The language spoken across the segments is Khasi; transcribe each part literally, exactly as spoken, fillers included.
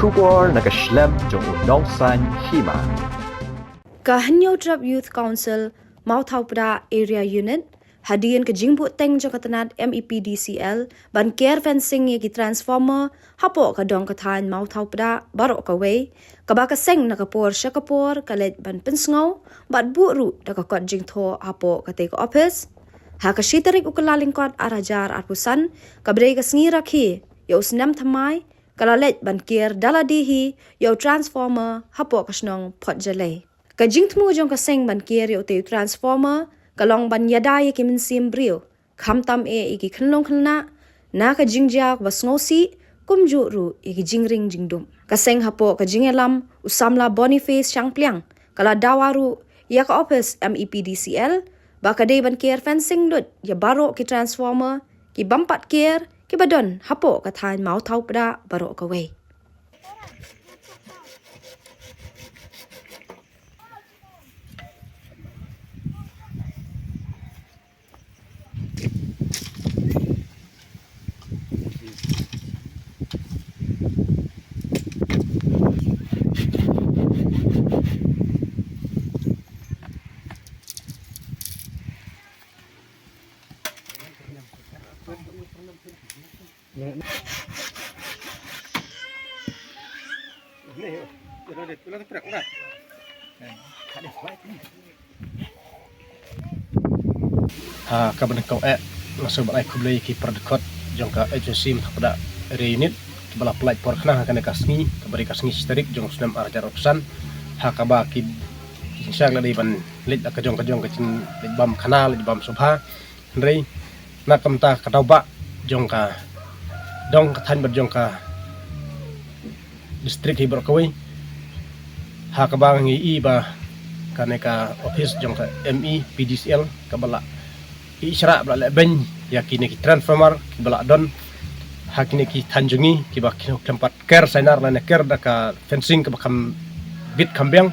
Khubor na ka shlem jong u nongsan hima. Ka Hynñiewtrep Youth Council, Mawthaw Pdang Area Unit, hadien ka jingbuh teng jong ka tnat M E P D C L ban ker fencing ïa ki transformer hapoh ka dong ka thaiñ Mawthaw Pdang baroh kawei, kaba ka seng na ka por sha ka por ka leit ban pynsngew bad buh ruh da ka kot jingthoh hapoh katei ka ophis. Ha ka shi tarik u Kyllalyngkot ar hajar arphew san, kaba dei ka sngi rakhe ïa u snem thymmai, ka la leit ban ker da lade hi ïa u transformer hapoh ka shnong Photjalei. Ka jingthmu jong ka seng ban ker ïa utei u transformer ka long ban ïada ïa ki mynsiem briew, khamtam eh ïa ki khynlong khynnah na ka jingjia kaba sngewsih, kumjuh ruh ïa ki jingring jingdup. Ka seng hapoh ka jingïalam u samla Boniface Shangpliang ka la dawa ruh ïa ka ophis M E P D C L ba ka dei ban ker fencing lut ïa baroh ki transformer ki bym pat ker kiba don hapoh ka thaiñ Mawthaw Pdang baroh kawei. Ha kaba nyngkong eh, nga sngewbha ban ai khublei ïa ki para dkhot jong ka H O C Mawthaw Pdang Area Unit kiba la pynlait por khnang ha kane ka sngi, kaba dei ka sngi shi tarik jong u snem ar hajar arphew san, ha kaba ki jingshisha la dei ban leit la ka jong ka jong ka jingleit bam khana, leit bam sngewbha. Hynrei na ka bynta ka daw bah jong ka dong ka thaiñ bad jong ka district hi baroh kawei, ha kaba ngi ïohi ba kane ka ophis jong ka M E P D C L kaba la ïasyrah ba la leh beiñ ïa kine ki transformer kiba la don ha kine ki thaiñ jong ngi kiba khlem pat ker sainar lane ker da ka fencing kaba kham bit kham biang.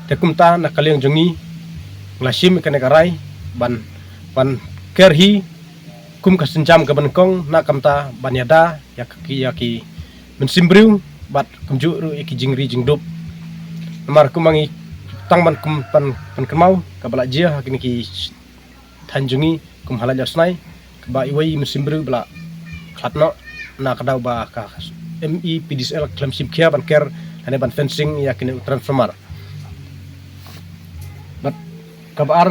Te kumta na ka liang jong ngi la shim ïa kane ka rai ban, ban ker hi kum ka sienjam kaba nyngkong, na ka bynta ban ïada ïa ki, ïa ki mynsiem briew bad kumjuh ruh ïa ki jingri jingdup. Namar kumba ngi tang ban kum, ban, ban kynmaw kaba la jia ha kine ki thaiñ jong ngi kum ha Laitlawsnai, kaba iwei i mynsiem briew ba la khlad noh na ka daw ba ka M E P D C L khlem shim khia ban ker lane ban fencing ïa kine u transformer. Bad kaba ar,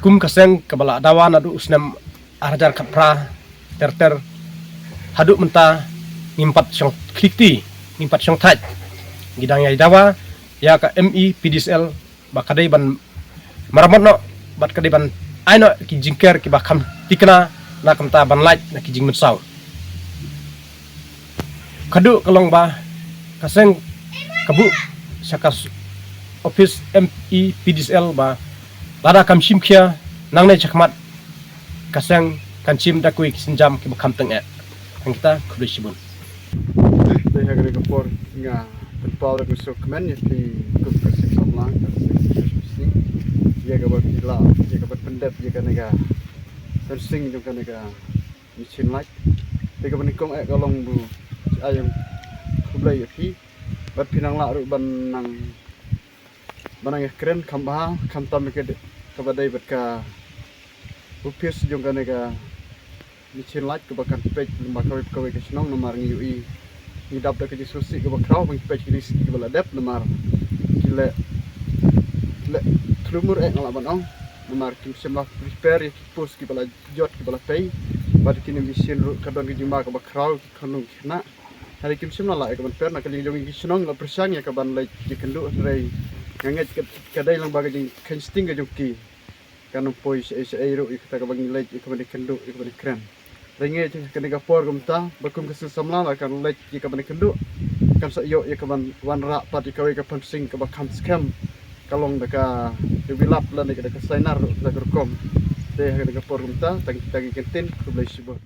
kum ka seng kaba la dawa naduh u snem ar hajar khatphra ter ter haduh mynta ngim pat shong khlieh kti, ngim pat shong thait. Ngi dang ïai dawa ïa ka M E P D C L ba ka dei ban maramot noh bad ka dei ban ai noh ki jingker kiba kham thikna, na ka bynta ban lait na ki jingmynsaw. Ka dei ka long ba ka seng ka buh sha ka s-, ophis M E P D C L ba lada kam shim khia nangne shakhmat, ka seng kan shim da kiwei ki sienjam kiba kham tyngeh. Hangta khublei shibun. Te ha kane ka por nga pynpaw da ka sngewkmen ïa phi kum ka seng samla ka seng H P C ïa kaba phi lah ïa kaba pyndep ïa kane ka fencing jong kane ka machine lait. Te kaba nyngkong eh ka long ba ai ïa khublei ïa phi bad phi nang lah ruh ban nang, ban nang ïakren kham bha khamtam ïa ka de-, kaba dei bad ka ophis jong kane ka machine lait kaba kan peit lyngba kawei kawei ka shnong. Namar ngi ïohi, ngi dap da ka jingsngewsih kaba khraw ban peit kine ki sngi kiba la dep, namar ki leh, ki leh thlu mur eh nga lah ban ong, namar kim shym la prepare ïa ki post kiba la jot kiba la tei. Bad kine machine ruh ka don ka jingma kaba khraw, ki khunlung ki khynnah. Hynrei kim shym la lah ïa ka ban prepare. Na ka liang jong ngi ki shnong la pyrshang ïa ka ban leit ïakynduh, hynrei nga ngeit ka, ka dei lang ba ka jingkheiñ sting ka jong ki. Kan ym poi shaei shaei ruh ïa kata kaba ngi leit ïa ka ban ïakynduh, ïa ka ban ïakren. Hynrei nga ngeit ha kane ka por kumta ba kum ka seng samla la kan leit ïa ka ban ïakynduh, kan sa ïoh ïa ka ban wanrah pat ïa kawei ka fencing kaba kham skhem, ka long da ka, da ka bilap lane da ka sainar ruh da ka rukom. Te ha kane ka por kumta tang, tang ïa ka ktien, khublei shibun.